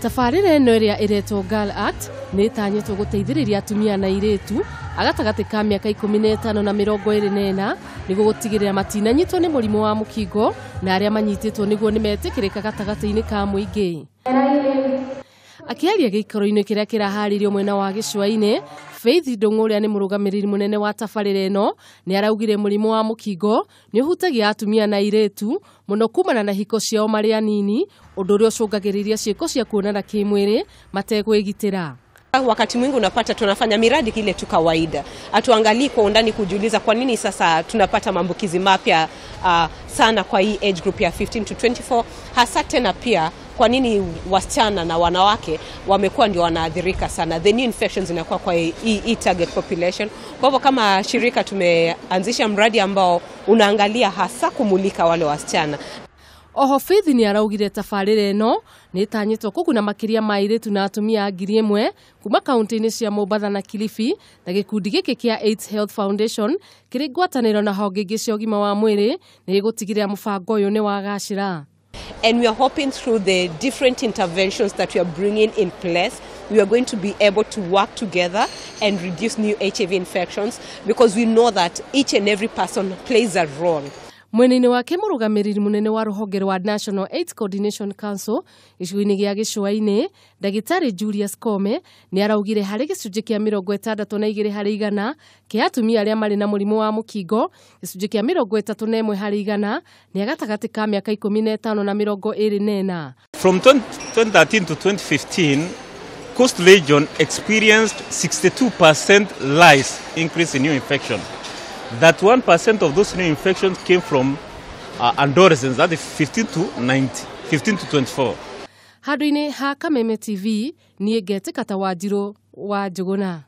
Tabarĩra ĩno ĩrĩa ĩretwo Girl Act nĩ ĩtanyĩtwo gũteithĩrĩria atumia na airĩtu a gatagatĩ ka mĩaka 15 na 24 nĩguo gũtigĩrĩra matinanyitwo nĩ mũrimũ wa mũkingo, na arĩa manyitĩtwo nĩguo nĩ metĩkĩrĩka gatagatĩ-inĩ ka mũingĩ. Akĩaria gĩikaro-inĩ kĩrĩa kĩraharĩrio mwena wa gĩcũa-inĩ, Faith Ndung'u ũrĩa nĩ mũrũgamĩrĩri mũnene wa tabarĩra ĩno nĩ araugire mũrimũ wa mũkingo nĩ ũhutagia atumia na airĩtu mũno kumana na hiko ciao marĩ anini, ũndũ ũrĩa ũcũngagĩrĩria ciĩko cia kuonana kĩmwĩrĩ matekwĩgitĩra. Wakati mwingi unapata tunafanya miradi ile tu kawaida, hatuangalii kwa undani kujiuliza kwa nini sasa tunapata maambukizi mapya sana kwa hii age group ya 15 to 24, hasa tena pia kwa nini wasichana na wanawake wamekuwa ndio wanaathirika sana. The new infections inakuwa kwa hii target population. Kwa hivyo kama shirika tumeanzisha mradi ambao unaangalia hasa kumulika wale wasichana. Oho Faith nĩ araugire tabarĩra ĩno nĩ ĩtanyĩtwo kũguna makĩria ma airĩtu na atumia 1000 kuma kaunti-inĩ cia Mombatha na Kilifi, na gĩkundi gĩkĩ kĩa AIDS Health Foundation kĩrĩ ngwatanĩro na honge ingĩ cia ũgima wa mwĩrĩ nĩ gĩgũtigĩrĩra mũbango ũyũ nĩ wagacĩra. And we are hoping through the different interventions that we are bringing in place, we are going to be able to work together and reduce new HIV infections, because we know that each and every person plays a role. Mwena-inĩ wake mũrũgamĩrĩri mũnene wa rũhonge rwa National AIDS Coordination Council gĩcigo-inĩ gĩa gĩcũa-inĩ ndagĩtarĩ Julius Kome nĩ araugire harĩ gĩcunjĩ kĩa 62 harĩ igana kĩa atumia arĩa marĩ na mũrimũ wa mũkingo, gĩcunjĩ kĩa 31 harĩ igana nĩ a gatagatĩ ka mĩaka 15 na 24. From 2013 to 2015, Coast Region experienced 62% rise increase in new infection. That 1% of those new infections came from adolescents, that is 15 to 90, 15 to 24. Handũ-inĩ ha Kameme TV, niĩ ngetĩka ta Wanjirũ wa Njũgũna.